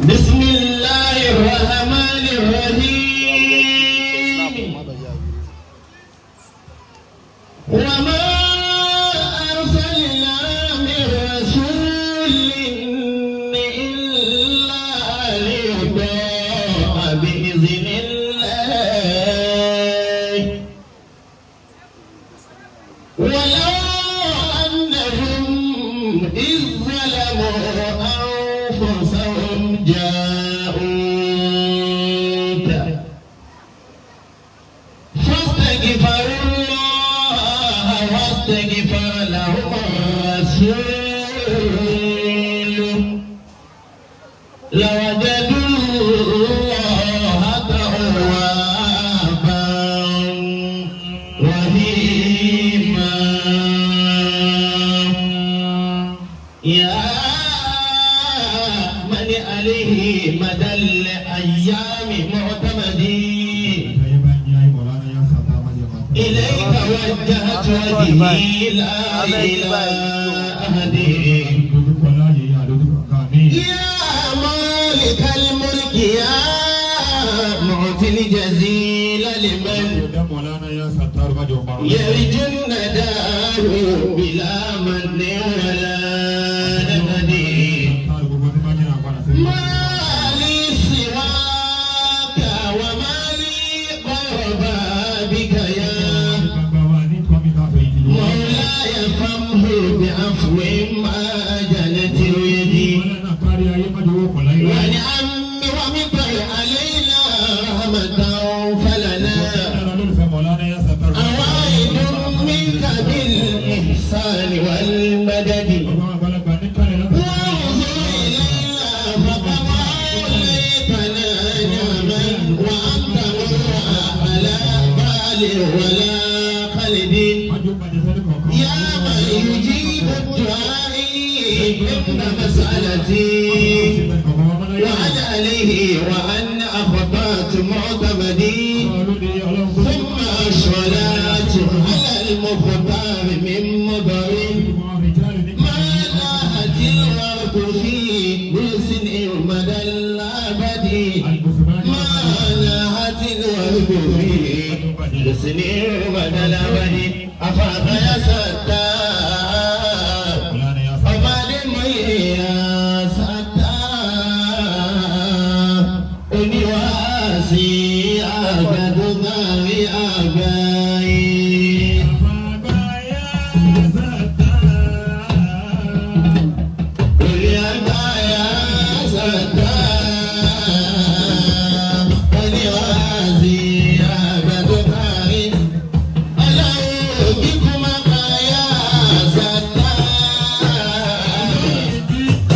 بسم الله الرحمن الرحيم. وما أرسلنا من رسول إلا ليطاع بإذن الله، ولو أنهم إذ ظلموا أنفسهم جاءوك فاستغفروا الله واستغفر لهم الرسول لوجدوا الله توابا رحيما. يا من عليه مدى الأيام معتمدي، إليك وجهت وجهي لا إلى أحد. يا مالك الملك، يا معطي الجزيل لمن يرجو النداه بلا من ولا نهد. ما لي سواك وما لي غير بابك يا مولاي، فامه بعفو ما جنت يدي، ونعم ومطر علينا رحمة، فلنا أوائد منك بالإحسان والمدد. وانظر إلينا فقد أوليتنا نعما وأنت على بال ولا خلد. يا من يجيب الدعاء عند مسألتي وعن عليه وأن أخطأت معتمدي، ثم الصلاة على المختار من مضر ما لاحت الورق في حسن مدى الأبد، ما لاحت الورق في حسن مدى الأبد. أفاق يا ستار، ọmọdé يا ستار، oníwàásí àgbàdúgbàrí àgbáyé. Orí àgbáyà sàtà, oníwàásí àgbàdúgbàrí. Ọlọ́run kíkún máa báyà sàtà.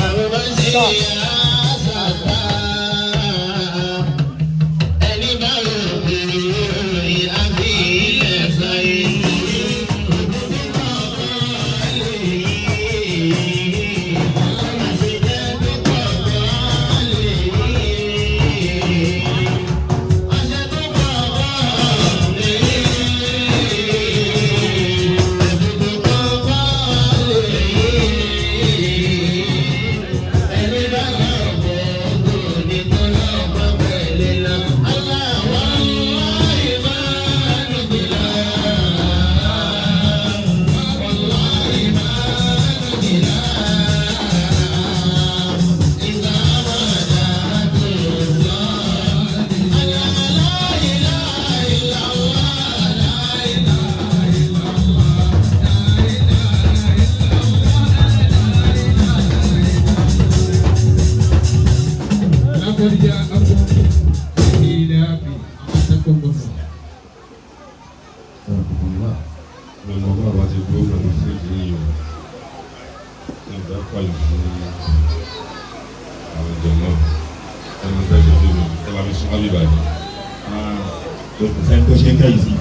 Àwọn bá ṣe yà sàtà. Ẹni bá rò pé àfi ilẹ̀ sáyé. لقد جاءكم إيلاف أمسكم. Lọ́nà bàbá ti dúró pẹ̀lú fíjì yìí o, nígbà pàlù fún àwọn jọmọ ẹni fẹ́ ṣe fún mi, ẹ bá mi súnmọ́ bí báyìí. Sẹ́ni tó ṣe ń kẹ́yìn sí.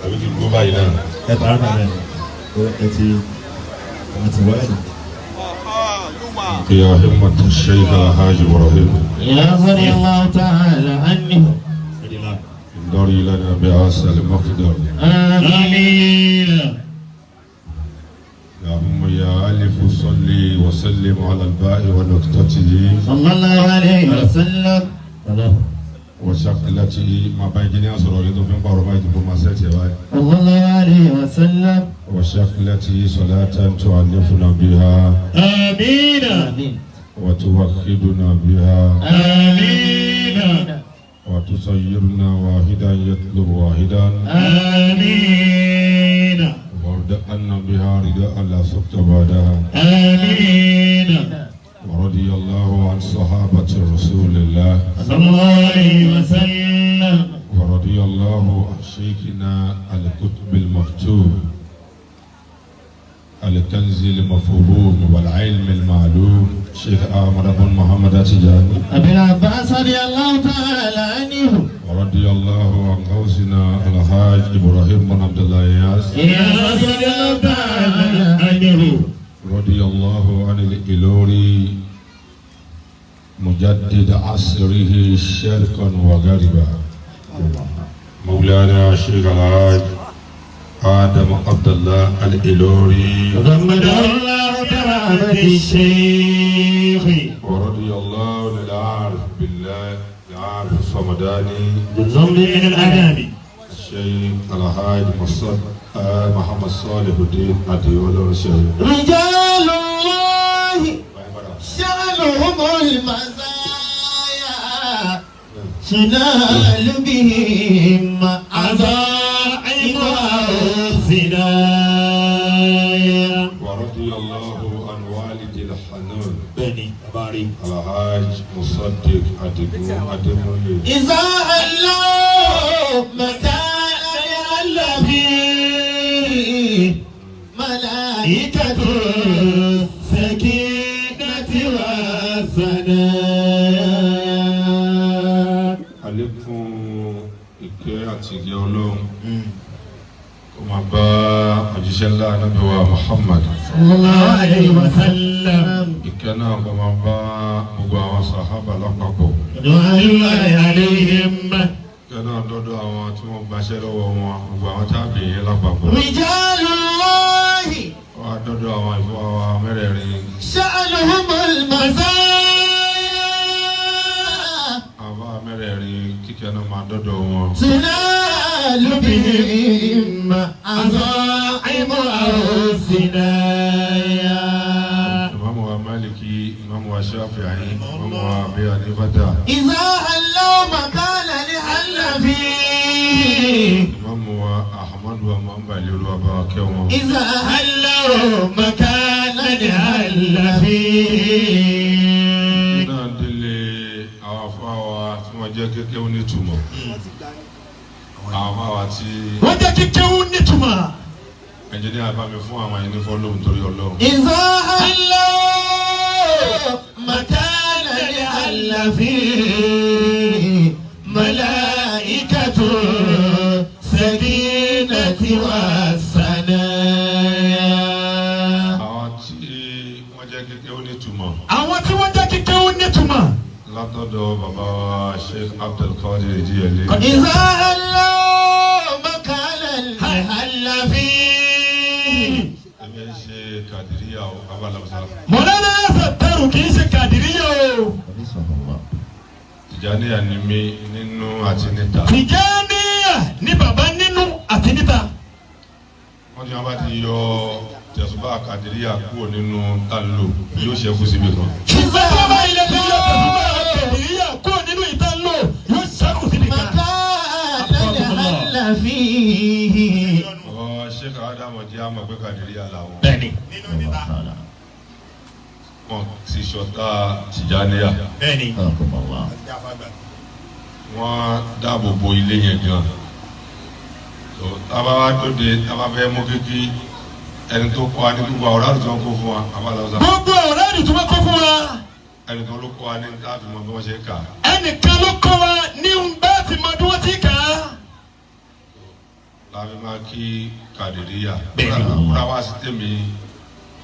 Àbí kí n dúró báyìí náà? Ẹ tààrà náà rẹ̀, ẹ ti ẹ ti wọ́n ẹ̀. يا همة الشيخ الحاج إبراهيم يا رضي الله تعالى عنه. انظري لنا بعسى المقدر. آمين. اللهم يا ألف صلي وسلم على الباء ونقطته. Sallallahu alayhi wa sallam. وشكلته ما بين جنيا سروري تو فين بارو باي تو ما سيتي باي. Sallallahu alayhi wa sallam. وشكلته صلاة تعلفنا بها. آمين. آمين. وتوحدنا بها. آمين. وتصيرنا واحدا يطلب واحدا. آمين. وارض بها رداء لا سخط بعدها. آمين. ورضي الله عن صحابة رسول الله صلى الله عليه وسلم. ورضي الله عن شيخنا القطب المكتوم الكنز المفهوم والعلم المعلوم شيخ أحمد بن محمد التجاني أبي العباس رضي الله تعالى عنه. ورضي الله عن غوثنا الحاج إبراهيم بن عبد الله ياس رضي الله تعالى عنه. رضي الله عن الإلوري مجدد عصره شرقا وغربا مولانا الشيخ الحاج آدم عبد الله الإلوري تغمد الله برحمة الشيخ. ورضي الله عن العارف بالله العارف الصمداني بالظلم من الأنام الشيخ الحاج محمد صالح الدين أديولو الشيخ. رجال الله شأنهم المزايا تنال بهم عزائم الثنايا. ورضي الله عن والد الحنون بني باري الحاج مصدق أديمو أديموye. إذا علوا مكان فيه ملائكة السكينة والثنايا. Àlékún ìkẹ́ àti ìgẹ̀ Ọlọ́run kó máa bá òjíṣẹ́ ńlá Ànábì wa Muhammad. صلى الله عليه وسلم. Ìkẹ́ náà kó máa bá gbogbo àwọn sàhábà lápapọ̀. رضوان الله عليهم. Ìkẹ́ náà dọ́dọ̀ àwọn tí wọ́n gbaṣẹ́ lọ́wọ́ wọn, gbogbo àwọn tábìyìn lápapọ̀. رجال الله Wọ́n á dọ́dọ̀ àwọn ìfọ́ wa mẹ́rẹ̀ẹ̀rin. شأنهم المزايا Àwọn mẹ́rẹ̀ẹ̀rin kíkẹ́ náà máa dọ́dọ̀ wọn. تنال بهم عزائم الثنايا. Ìmáàmù wa Málìkì, Ìmáàmù wa Ṣáfi'í, Ìmáàmù wa Abi Hanifata, إذا حلوا مكان لحل فيه Ìmáàmù wa Ahmadu wa Mambali Olúwa bá wa kẹ́ wọn. إذا حلوا مكانا حل فيه. Náà délé àwọn afáwa tí wọ́n jẹ́ kékeré onítùmọ̀. Àwọn afáwa tí Wọ́n jẹ́ kíkéwú nítumọ̀. ẹnjìníà bá mi fún àwọn ẹni fọ́lọ́hùn torí Ọlọ́run. إذا حلوا مكان لحل فيه ملائكة السكينة والثنايا. Àwọn tí wọ́n jẹ́ kékeré onítùmọ̀ Àwọn tí wọ́n jẹ́ kíkéwú nítumọ̀. látọ̀dọ̀ bàbá wa Sheikh Abdulkadir Jiyeli. إذا حلوا مكان لحل فيه Èmi ń ṣe Kàdíríyà o, Abalamsa. Mọ̀lánà Sàtẹ́rù kì í ṣe Kàdíríyà o. Tìjàníyà ni mí nínú àti níta. Tìjàníyà ní bàbá nínú àti níta. Wọ́n ti wọ́n bá ti yọ tẹ̀sùbá Kàdíríyà kúrò nínú tánlò yóò ṣẹ́kù síbi kan. Ṣùgbọ́n tí wọ́n bá ilé fi yọ tẹ̀sùbá Kàdíríyà kúrò nínú ìta ń lò yóò ṣẹ́kù síbi kan. مكان لحل فيه Bàbá wa Sheikh Ádámù jẹ́ àmọ̀ pé Kàdíríyà làwọn. Bẹ́ẹ̀ni. Wọ́n ti ṣọ̀tá Tìjàníyà. Bẹ́ẹ̀ni. Wọ́n dáàbò bo ilé yẹn gan. So tábà wá dóde tábà fẹ́ mú kíkí ẹni tó kọ́ wa ní gbogbo àwòrán àti wọn kó fún wa Abalamsa. Gbogbo ọ̀rẹ́ ìdùtúmọ̀ kọ́ fún wa. Ẹnìkan ló kọ́ wa ní táàfin mọ bí wọ́n ṣe kà á. Ẹnìkan ló kọ́ wa ní bá ti mọ bí wọ́n ti kà á. Láfi máa kí Kàdíríyà. Bẹ́ẹ̀ni. Kúra wá sí tèmi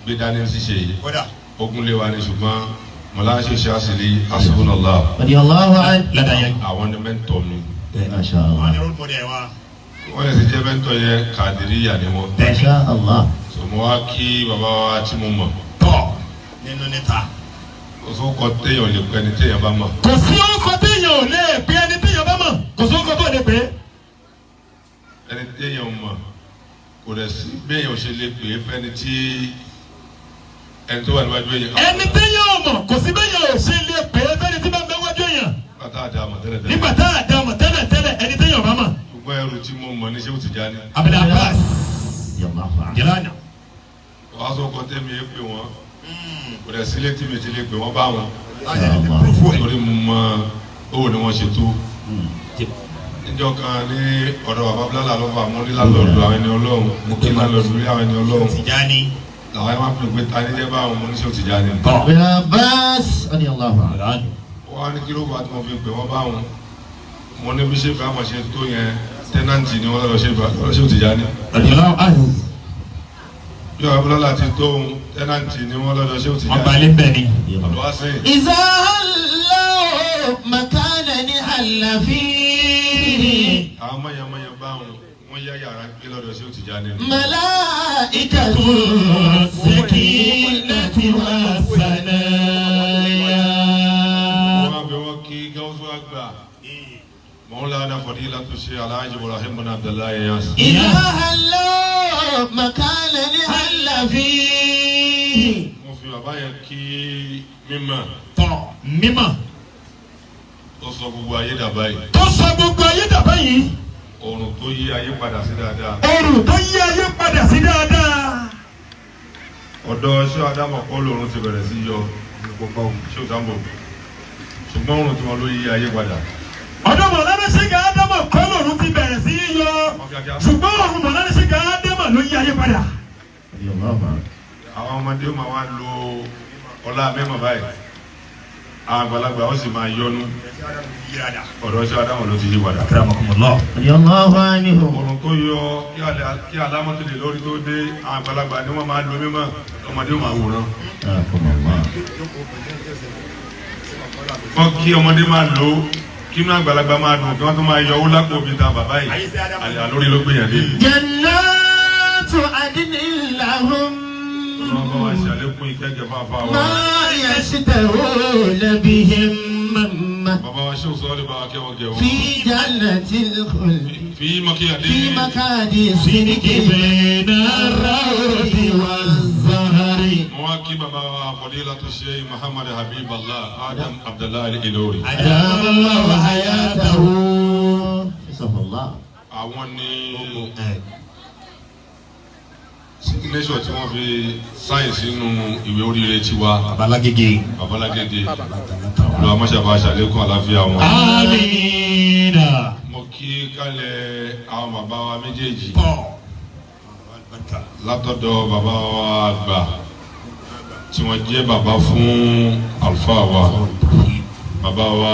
gbé dání ṣíṣe yìí. Ogun lé wa ní ṣùgbọ́n Mọ̀láṣẹ́ Ṣáṣìlì Asubunallah. رضي الله عنه Ládàá yẹn. Àwọn ni mẹ́ńtọ̀ mi. ما شاء الله Wọ́n lè ti jẹ́ mẹ́ńtọ̀ yẹn Kàdíríyà ni wọ́n. ما شاء الله Sọmọ wa kí bàbá wa tí mo mọ̀. Tọ́. Nínú níta. Kò sóko téèyàn lè pẹ́ ni téèyàn bá mọ̀. Kò sí orúkọ téèyàn ò lè pè ẹni téèyàn bá mọ̀. Kò sí orúkọ tó lè pè é. Ẹni téèyàn mọ̀ kò rẹ̀ sí béèyàn ò ṣe lè pè é fẹ́ni tí ẹni tó wà níwájú èèyàn. Ẹni téèyàn ò mọ̀ kò sí béèyàn ò ṣe lè pè é fẹ́ni tí bá ń bẹ wájú èèyàn. Nígbà tá a dá a mọ̀ tẹ́lẹ̀ tẹ́lẹ̀. Nígbà tá a dá mọ̀ tẹ́lẹ̀ tẹ́lẹ̀ ẹni téèyàn bá mọ̀. Ṣùgbọ́n ẹrù tí mo mọ̀ ní Ṣéhù Tìjání. Abdul Abbas Jilani. Wàá sóko tẹ́mi é pè wọ́n. Kò rẹ̀ sílé tí mi ti lè pè wọ́n bá wọn. Torí mo mọ owó ni wọ́n ṣe tó. Níjọ́ kan ní ọ̀dọ̀ bàbá Bílálà ló fà mú ní lálọ́ọ̀dù àwọn ẹni Ọlọ́run. Mo kí lálọ́ọ̀dù rí àwọn ẹni Ọlọ́run. Tijani. Làwọn ẹ máa pè pé ta ní jẹ́ báwọn mo ní Ṣéhù Tìjání. Abbas radiyallahu anhu. Wọ́n á ní kí ló fà á tí mo fi pè wọ́n báwọn. Mo ní bí ṣèfà àmọ̀ ṣe tó yẹn tẹ́nàntì ni wọ́n lọ́dọ̀ Ṣéhù Tìjání. Radiyallahu anhu. Bí bàbá Bílálà ti tó òun tẹ́nàntì ni wọ́n lọ́dọ̀ Ṣéhù Wọ́n gba Tìjání. ilé ń bẹ̀ ni. Ọ̀dọ̀ wá sẹ́yìn. إذا هلوا مكانا حل فيه Àwọn mọ̀yàmọ̀yà báwọn wọ́n yá yàrá gbé lọ́dọ̀ Ṣéhù Tìjání. ملائكة السكينة والسنايا. Wọ́n á fi wọ́n kí Gáúsù àgbà. Mawlana Fadilatu Sheikh Alhaji Ibrahim bin Abdullahi Inyas. إذا هلوا مكانا حل فيه Mo fi bàbá yẹn kí mímọ̀ Tọ̀ mímọ̀. tó sọ gbogbo ayé dà báyìí. Tó sọ gbogbo ayé dàbá yìí. Oòrùn tó yí ayé padà sí dáadáa. Oòrùn tó yí ayé padà sí dáadáa. Ọ̀dọ̀ ṣé Ádámọ̀ kọ́ lóòrùn ti bẹ̀rẹ̀ sí yọ ṣé o sábò. Ṣùgbọ́n oòrùn tí wọ́n ló yí ayé padà. Ọ̀dọ̀ Mọ̀lánà Ṣéga Ádámọ̀ kọ́ lòrùn ti bẹ̀rẹ̀ sí í yọ. Wọ́n kíákíá. Ṣùgbọ́n òòrùn Mọ̀lánà Ṣéga Ádámọ̀ ló yí ayé padà. Àwọn ọmọdé máa wá lo ọlá mímọ̀ báyìí. Àwọn àgbàlagbà ó sì máa yọnu. Ọ̀dọ̀ ṣé Ádámọ̀ ló ti yí padà. Akramakumullah. radiyallahu anhu. Oòrùn tó yọ kí alámọ́tò lè lórí tó dé àwọn àgbàlagbà ni wọ́n máa lo mímọ̀ ọmọdé ó máa wòran. Wọ́n kí ọmọdé máa lò ó kí inú àgbàlagbà máa dùn kí wọ́n tó máa yọ owó lápò bíi ta bàbá yìí àlè àlórí ló gbìyànjú dé. جنات عدن لهم Ọlọ́run bá wa ṣe àlékún ìkẹ́kẹ́ fáfá wa. ما يشتهون بهم Bàbá wa ṣé òsán lè bá wa kẹ́wọ́n gẹ̀ wọ́n. في جنة الخلد Fi mọ́kí àdé. في مقعد صدق بين الروض والزهر. Mo wá kí bàbá wa Fadilatu Sheikh Muhammad Habib Allah Adam Abdullahi Ilori. أدام الله حياته. حفظه الله. Àwọn ni signature tí wọ́n fi sáyìn sínú ìwé oríire tiwa. Babalagege. Babalágége. Olúwa má ṣe bá ṣàlékún àlàáfíà wọn. Amiina. Mo kí kálẹ̀ àwọn bàbá wa méjèèjì Tọ̀. látọ̀dọ̀ bàbá wa àgbà tí wọ́n jẹ́ bàbá fún àlùfáà wa bàbá wa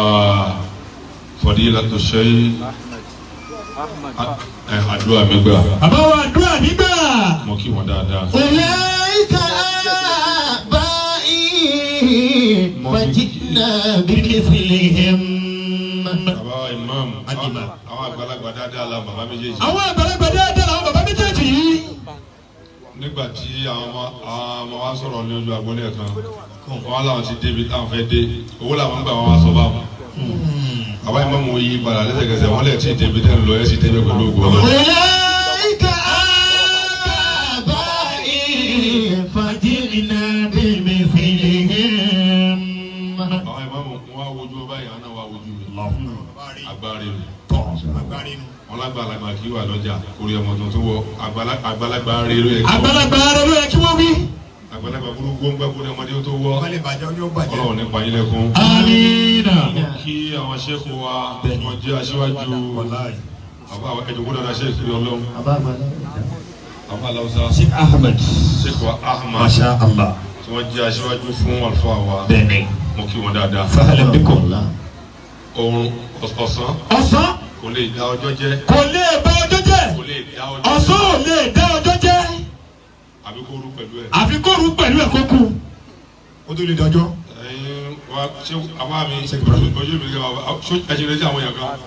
Fadilatu Sheikh àdúrà mi gbà Bàbá wa àdúrà nígbà. mo kí wọn dáadáa. أولئك آبائي فجئنا بمثلهم. Bàbá wa imam àwọn àgbàlagbà dáadáa la bàbá méjèèjì. Àwọn àgbàlagbà dáadáa làwọn bàbá méjèèjì yìí. Nígbà tí àwọn ọmọ wa sọ̀rọ̀ ní ojú agbolé kan wọn làwọn ti débi táwọn fẹ́ dé owó làwọn ń gbà wọn wá sọ báwọn. Bàbá imam yí padà lẹ́sẹ̀kẹsẹ̀ wọn lè ti débi tẹ́ ń lọ ẹ̀ sì débi pẹ̀lú ògo Ọlọ́run. أولئك آبائي فجئنا بمثلهم. Àwọn imam wọn wá wojú ọba yìí àwọn náà wá wojú mi. Agbára mi. Wọn lágbàlagbà kí wà lọ́jà orí ọmọ tuntun wọ àgbàlagbà rẹ ló yẹ kí wọ́n. Àgbàlagbà rẹ ló yẹ kí wọ́n wí. Àgbàlagbà burúkú ń gbàgbọ́ ní ọmọdé tó wọ́. Ọlọ́run nípa yín lẹ́kún. Amiina. Kí àwọn ṣẹ́kù wa wọ́n jẹ́ aṣíwájú àbá ẹ̀dùnkún dáadáa ṣe ìkiri Ọlọ́run. Àbá aláwùsá Sheikh Ahmed. ṣẹ́kù wa Ahmad Masha Allah. tí wọ́n jẹ́ aṣíwájú fún àlùfáà wa. Bẹ́ẹ̀ni. Mo kí wọn dáadáa. Sahlan bikum. Oorun ọ̀sán Ọ̀sán kò lè dá ọjọ́ jẹ́. kò lè bá ọjọ́ jẹ́. Kò lè dá ọjọ́ jẹ́. Ọ̀sán ò lè dá ọjọ́ jẹ́. Àbí kó rú pẹ̀lú ẹ̀. Àfi kó rú pẹ̀lú ẹ̀ kó kú. Ó tó lè dájọ́. Ẹ̀yin wa ṣé àbá mi ojú mi kẹ́ bàbá ṣó ẹ̀ṣẹ̀ lè jẹ́ àwọn èèyàn kan.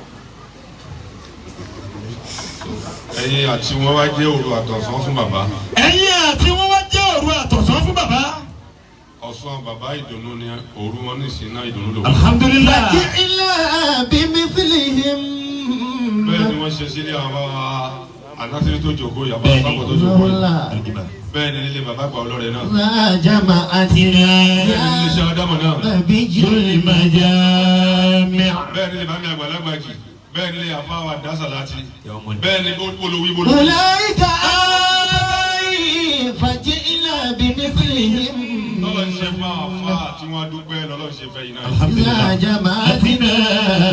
Ẹ̀yin àti wọn wá jẹ́ òru àtọ̀sán fún bàbá. Ẹ̀yin àti wọn wá jẹ́ òru àtọ̀sán fún bàbá. Ọ̀sán bàbá ìdùnnú ni òru wọn ní ìsìn náà ìdùnnú lòun. Alhamdulillah. فجئنا بمثلهم Bẹ́ẹ̀ ni wọ́n ṣe sílé àwọn ànásírí tó jòkó yàrá sábọ̀ tó jòkó yìí. Bẹ́ẹ̀ ni nílé bàbá àgbà ọlọ́rẹ̀ náà. ما جمعتنا Bẹ́ẹ̀ ni nílé iṣẹ́ ọ̀dàmọ̀ náà. نبي المجامع. Bẹ́ẹ̀ ni nílé bàmí àgbàlagbà jì. Bẹ́ẹ̀ ni nílé àfáwà dásàlátì. Bẹ́ẹ̀ ni bolówí bolówí. أولئك آبائي فجئنا بمثلهم Lọ́lọ́ ń ṣe fún àwọn àfáà tí wọ́n dúpẹ́ lọ́lọ́ ń ṣe fẹ́ yìí náà. ما جمعتنا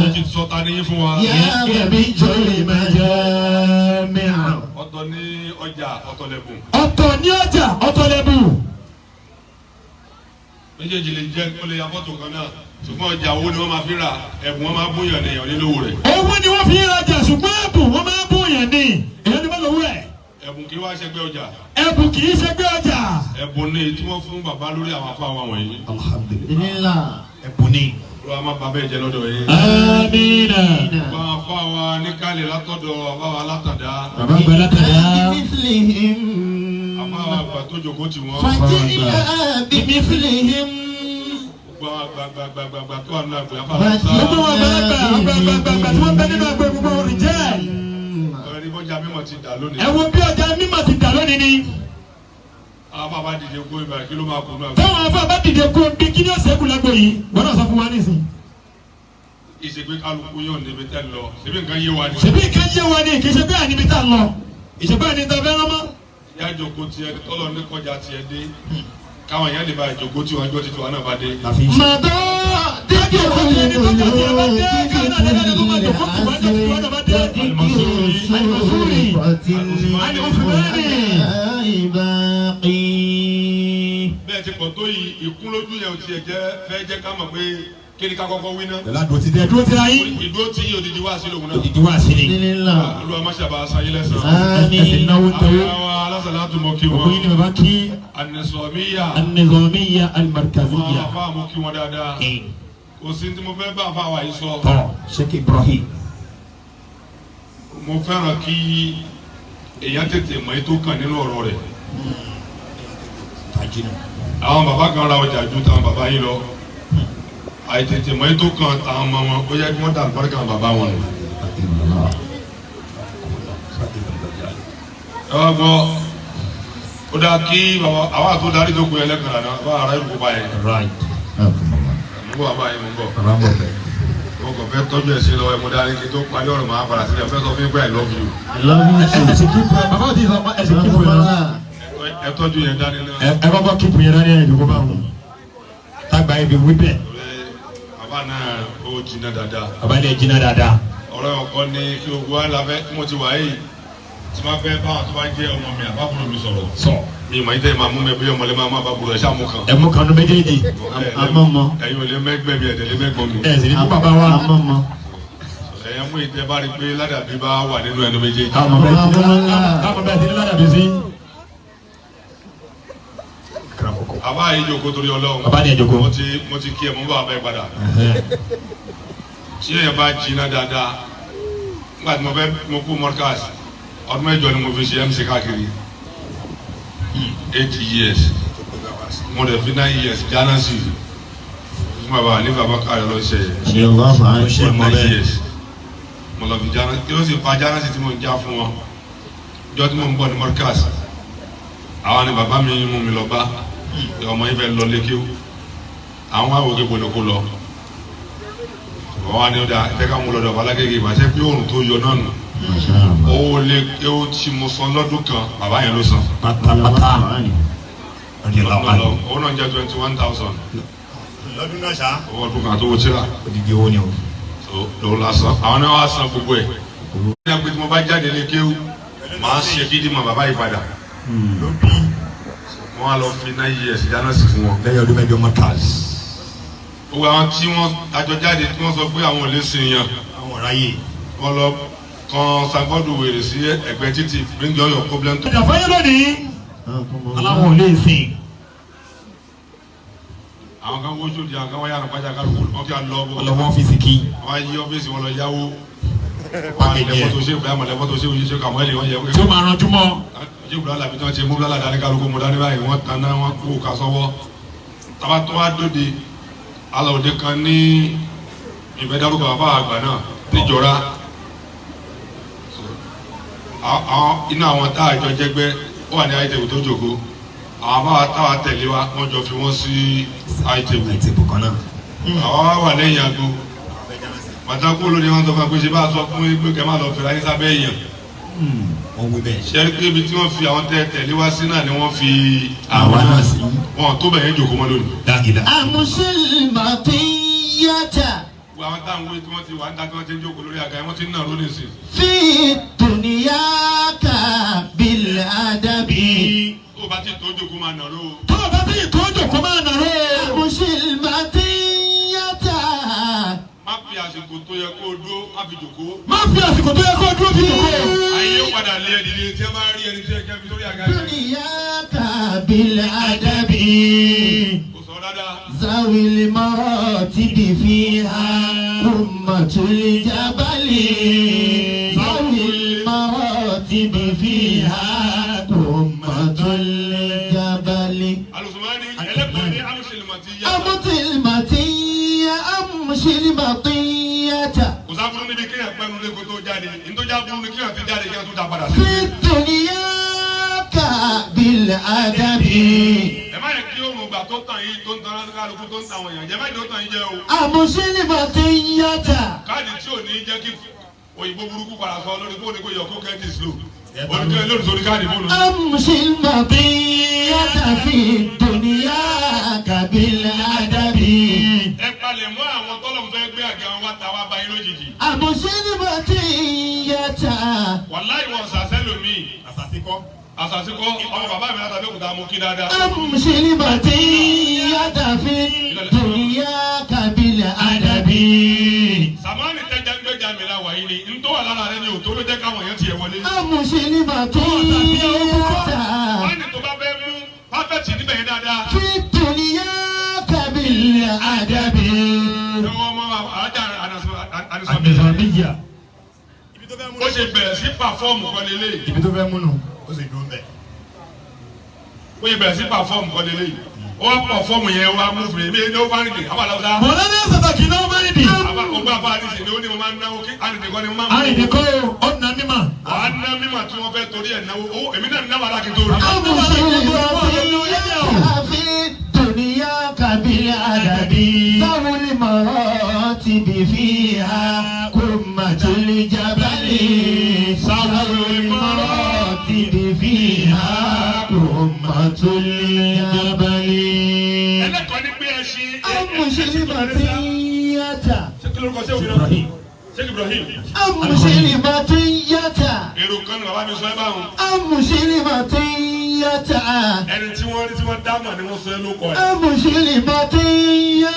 Ó ti sọ ta ní yín fún wa. يا نبي المجامع. Ọ̀tọ̀ ní ọjà ọ̀tọ̀ lẹ́bùn. Ọ̀tọ̀ ní ọjà ọ̀tọ̀ lẹ́bù. Méjèèjì lè jẹ́ ó lè ya fọ́tò kan náà. Ṣùgbọ́n ọjà owó ni wọ́n máa fi rà ẹ̀bùn wọn máa bóyàn nìyàn nílò rẹ̀. Owó ni wọ́n fi ń rajà ṣùgbọ́n ẹ̀bùn wọ́n máa ń bóyàn ní. Èyí ni wọ́n lówó ẹ̀. Ẹ̀bùn kì í wá ṣẹgbẹ́ ọjà. Ẹ̀bùn kì í ṣe gbé ọjà. Ẹ̀bùn ni tí wọ́n fún bàbá lórí àwọn afá wa wọ̀nyí. Alhamdulillah. الله Ẹ̀bùn ni. Ló wá má ba bẹ́ẹ̀ jẹ́ lọ́dọ̀ yín. Amina. Gbogbo àwọn afá wa níkàlẹ̀ látọ̀dọ̀ afá wa látàdá. Bàbá àgbà látàdá. بمثلهم Afá wa àgbà tó jókòó tì wọ́n. فجئنا بمثلهم Gbogbo àwọn àgbàgbàgbàgbà tó wà nínú àgbẹ̀ afá wa sá. Gbogbo wọn àgbàlagbà àgbàlagbà tí wọ́n bẹ nínú àgbẹ̀ gbogbo wọn jẹ́. Ọ̀rẹ́ ní bọ́jà mímọ̀ ti dà lónìí. Ẹ wo bí ọjà mímọ̀ ti dà lónìí ni. Àwọn afá wa dìde kó ibà kí ló máa kú nínú àgbẹ̀. Táwọn afọ bá dìde kó bí kí ni ó ṣẹ́kù lágbo yìí. Wọ́n náà sọ fún wa nísìn. Ìṣègbè kálukú yóò níbi tẹ́ lọ. Ṣèbí nǹkan yé wa ni. Ṣèbí nǹkan yé wa ni kì í ṣe bẹ́ẹ̀ níbi tá a lọ. Ìṣègbè ni ta fẹ́ rán mọ́. Ìyá ìjókòó tiẹ̀ tọ́lọ ní kọjá tiẹ̀ dé. Káwọn èèyàn lè ba ìjókòó tí wọn jọ títí wa náà bá dé. مضى Dájú òkú ti ẹni tó jọ sí ẹ bá dé káwọn náà lẹ́nu tó máa jòkó tì wá jọ tì wá náà bá dé. المنصوري Al-Uthmani. باقي Bẹ́ẹ̀ ti pọ̀ tó yìí ìkúnlójú yẹn ò tiẹ̀ jẹ́ fẹ́ jẹ́ ká mọ̀ pé kí ni ká kọ́kọ́ wí náà. Pẹ̀lú àdó ti dẹ́. Dúró tira yín. Ìdúró tí yìí òdìdí wá sí lòun náà. Ìdí wá sí ni. لله Olúwa má ṣàbà sáyé lẹ́sàn-án. Ẹsìn آمين náwó tẹwó. Àwọn alásàlátù mọ kí Òkú yín ni wọn. bàbá kí Ànẹ̀sọ̀míyà. An-Nizamiyya Àwọn al-Markaziyya. afá mọ kí wọn dáadáa. Kò sí tí mo fẹ́ bá afá wa yìí sọ. Tọ́ Sheikh Ibrahim. Mo fẹ́ràn kí èèyàn tètè mọ̀ ètò kan nínú ọ̀rọ̀ rẹ̀. Tajinu. Àwọn bàbá kan ra ọjà ju táwọn bàbá yìí lọ. Àìtètè mọ̀ ètò kan táwọn ọmọ wọn ó yẹ kí wọ́n dà lùbáríkà àwọn bàbá wọn nù. Ẹ wá gbọ́ ó dáa kí bàbá àwọn àtó darí tó kù yẹn lẹ́kàn lánàá bá ara ìlú kópa yẹn. Right. Mo bọ̀ bàbá yẹn mo ń bọ̀. Bàbá ń bọ̀ bẹ́ẹ̀. Mo kàn fẹ́ tọ́jú ẹ̀ sí lọ́wọ́ ẹ̀ mo darí kí n tó parí ọ̀rọ̀ máa padà sílẹ̀ fẹ́ sọ fún yín pé I love you. love you Ẹsẹ̀ kíkú ẹ bàbá òtí sọ ẹsẹ̀ kíkú ẹ lọ. Ẹ tọ́jú yẹn dání náà. Ẹ kọ́kọ́ kíkú yẹn dání ẹ̀ jòkó bá wọn. Tágbà yẹn fi wí bẹ́ẹ̀. Torí bàbá náà ó jiná dáadáa. Bàbá yẹn jiná dáadáa. Ọ̀rọ̀ ọkọ ni kí ogun wa la fẹ́ tí mo ti wà yìí tí máa fẹ́ báwọn tó bá jẹ́ ọmọ mi àbábúrò mi sọ̀rọ̀. Sọ. Mi ìmọ̀ yìí tẹ́ máa mú mi bí ọmọlẹ́ máa mú àbábúrò ẹ̀ ṣáà mú kan. Ẹ mú kanu méjèèjì. Amọ́mọ́. Ẹ̀yin ò lè mẹ́gbẹ́ mi ẹ̀dẹ̀ lè mẹ́gbọ́n mi. Ẹ sì ní fún bàbá wa. Amọ́mọ́. Ẹ̀yin mú ìtẹ́ bá rí pé ládàbí bá wà nínú ẹnu méjèèjì. Káwọn bẹ́ẹ̀ ti ní ládàbí sí. Àbá yìí jókòó torí Ọlọ́run. Bàbá ni ẹ jókòó. Mo ti kí ẹ mo ń bá bàbá yìí padà. Tí èèyàn bá jiná dáadáa, nígbà tí mo fẹ́ mo kú Mọ́rkàs, ọdún mẹ́jọ ni mo fi ṣe MC káàkiri. 8 years. Mo dẹ̀ fi 9 years jáná sí i. Fún bàbá ní bàbá káyọ̀ ló ṣe Ṣe mọ 9 bẹ́ẹ̀. years. Mo lọ fi jáná kí ló sì fa jáná sí tí mo ń já fún wọn. Ìjọ tí mo ń bọ̀ ní Mọ́rkàs, àwọn ni bàbá mi mú mi lọ bá ọmọ yìí fẹ́ lọ lékeu. Àwọn àwòké bolo kó lọ. Wọ́n wá ní ọ̀dà ẹ̀fẹ́ ká mú lọ́dọ̀ balágége ìbáṣẹ́ pé òòrùn tó yọ náà nù. Owó lé kéwú tí mo san lọ́dún kan bàbá yẹn ló san. Pátápátá. Lọ́dún lọ owó náà jẹ́ 21,000. Lọ́dún náà ṣá. Owó ọdún kan tó wọ tíra. Odidi owó ni o. So lòun la san àwọn náà wá san gbogbo ẹ̀. Ní àpè tí mo bá jáde lé kéwú màá ṣe fídíìmọ̀ bàbá yìí padà. Ló bí. Wọ́n á lọ fi 9 years dáná sí fún wọn. Lẹ́yìn ọdún mẹ́jọ Mọ́rkàs. Gbogbo àwọn tí wọ́n àjọ jáde tí wọ́n sọ pé àwọn ò lè sin yàn. Àwọn ọ̀ráyè. Wọ́n lọ kan sanbọ́ọ̀dù wèrè sí ẹgbẹ́ títì bring all your problem to. Ìjà fáyé lónìí. Aláwọ̀ ò lè sìn. Àwọn kan wọ́n sódì àwọn kan wọ́n yàrá pàjá kálukú wọ́n kí á lọ bọ̀. Ọlọ́wọ́ ọ́fíìsì kí. Wọ́n á yí ọ́fíìsì wọn lọ yáwó. Pákéjì ẹ̀. Lẹ́fọ́tò ṣé ìbúra mọ̀lẹ́fọ́tò ṣé òṣìṣẹ́ kàmọ́lì wọ́n yẹ. Tí ó máa ranjú mọ́. Ṣé ìbúra làbí tí wọ́n ti mú búra dání kálukú mu dání báyìí wọ́n taná wọ́n kó ká sọ́wọ́. Tábà tó wá dóde alòde kan ní ìfẹ́dárúkọ bàbá àgbà náà níjọra. Inú àwọn tá àjọ jẹgbẹ́ ó wà ní àìtẹ̀wò tó jòkó. Àwọn báwa táwa tẹ̀lé wa wọ́n jọ fi wọ́n sí àìtẹ̀wò. Àìtẹ̀bù kan náà. Àwọn wá wà lẹ́yìn àgbo. Pàtàkó lóde wọn sọ fún wa pé ṣe bá a sọ fún yín pé kẹ́ má lọ fẹ́ra yín sábẹ́ èèyàn. Wọ́n wí bẹ́ẹ̀. Ṣé rí pé ibi tí wọ́n fi àwọn tẹ́ tẹ̀lé wá sí náà ni wọ́n fi Àwa náà sí. Wọn tó bẹ̀yẹn jòkó mọ́ lónìí. Dágìdá. أمشي المطية Gbogbo àwọn táwọn wí tí wọ́n ti wà ń ta tí wọ́n ti ń jókòó lórí àga yẹn wọ́n ti ń nà lónìí sí. في دنياك بالأدب Tó o bá ti tó jókòó máa nà ló. Tó o bá ti tó jòkó máa nà ró. أمشي المطية Má fi àsìkò tó yẹ kó o dúró má fi jòkó. Má fi àsìkò tó yẹ kó o dúró fi jòkó. Ayé ó padà lé ẹni ní tí ẹ bá rí ẹni tí ẹ kẹ́ fi sórí àga yẹn. دنياك بالأدب Kò sọ dáadáa. ذوي المراتب فيها أمة الجبل ذوي المراتب فيها أمة الجبل Alùsùnmọ́ni ẹlẹ́kọ̀ọ́ ní amúṣèlùmọ̀ ti yá. أمت المطية أمشي المطية Kò sáfúrú níbi kéèyàn pẹ́nu lẹ́kọ̀ọ́ tó jáde. Ntọ́jà burú ni kéèyàn ti jáde kéèyàn tó dá padà sí. في دنياك بالأدب Ẹ má yẹ kí oòrùn gbà tó tàn yín tó ń tan kálukú tó ń tan àwọn èèyàn jẹ má jẹ́ ó tàn yín jẹ o. أمشي المطية Káàdì tí ò ní jẹ́ kí òyìnbó burúkú padà sọ lórí fóònù kó yọ kó kẹ́ntì slow. Olùkẹ́ lórí sórí káàdì fóònù. أمشي المطية في دنياك بالأدب Ẹ palẹ̀ mọ́ àwọn tọ́lọ̀ fẹ́ gbé àga wọn wá ta wá bá yín lójijì. أمشي المطية Wàláì wọn sàṣẹ́ lómi. Àsàsíkọ́. Àṣàṣíkọ́ ọmọ bàbá mi látàbí òkúta mo kí dáadáa. أمشي المطية في دنياك بالأدب Sàmánì tẹ́jà ń gbẹ́jà mi la wà yìí ni n tó wà lára rẹ ni ò tó ló jẹ́ káwọn èèyàn tiẹ̀ wọlé. أمشي المطية Wáìnì tó bá fẹ́ mú pápẹ́tì níbẹ̀ yẹn dáadáa. في دنياك بالأدب Ẹ wọ́n ọmọ alájà ànisọ̀bí. Àgbẹ̀sọ̀bíyà. Ibi tó fẹ́ mú Ó ṣe bẹ̀rẹ̀ sí pàfọ́ọ̀mù kan lélẹ̀. Ibi tó fẹ́ mú nù. Ó sì dúró bẹ́ẹ̀. Ó ṣe bẹ̀rẹ̀ sí pàfọ́ọ̀mù kan lélẹ̀. Ó wá pàfọ́ọ̀mù yẹn wá mú fèrè mí ní ó fárìndì àbá lọ́sà. Mọ̀lẹ́ni Sàtàkì náà mẹ́rin dì. Àbá ogbó afá àdìsí ni ó ní mo máa ń náwó kí àdìsí kọ́ ni mo máa ń mú. Arìnrìn kọ́ o, ọ̀nà mímọ̀. Wàá ná mímọ̀ tí wọ́n fẹ́ torí ẹ̀ náwó. Ó èmi náà náwó alákìntó rí. أمشي المطية في دنياك بالأدب ذوي المراتب فيها قمة الجبل ذوي المراتب فيها قمة الجبل Ẹlẹ́kọ̀ọ́ ní pé ẹ ṣe. أمشي المطية Ṣé kí lórúkọ ṣé Ibrahim? Ṣé Ibrahim? أمشي المطية Èrò kan ní bàbá mi sọ ẹ báwọn. أمشي المطية Ẹni tí wọ́n rí tí wọ́n dámọ̀ ni wọ́n sọ ẹ lóko ẹ̀. أمشي المطية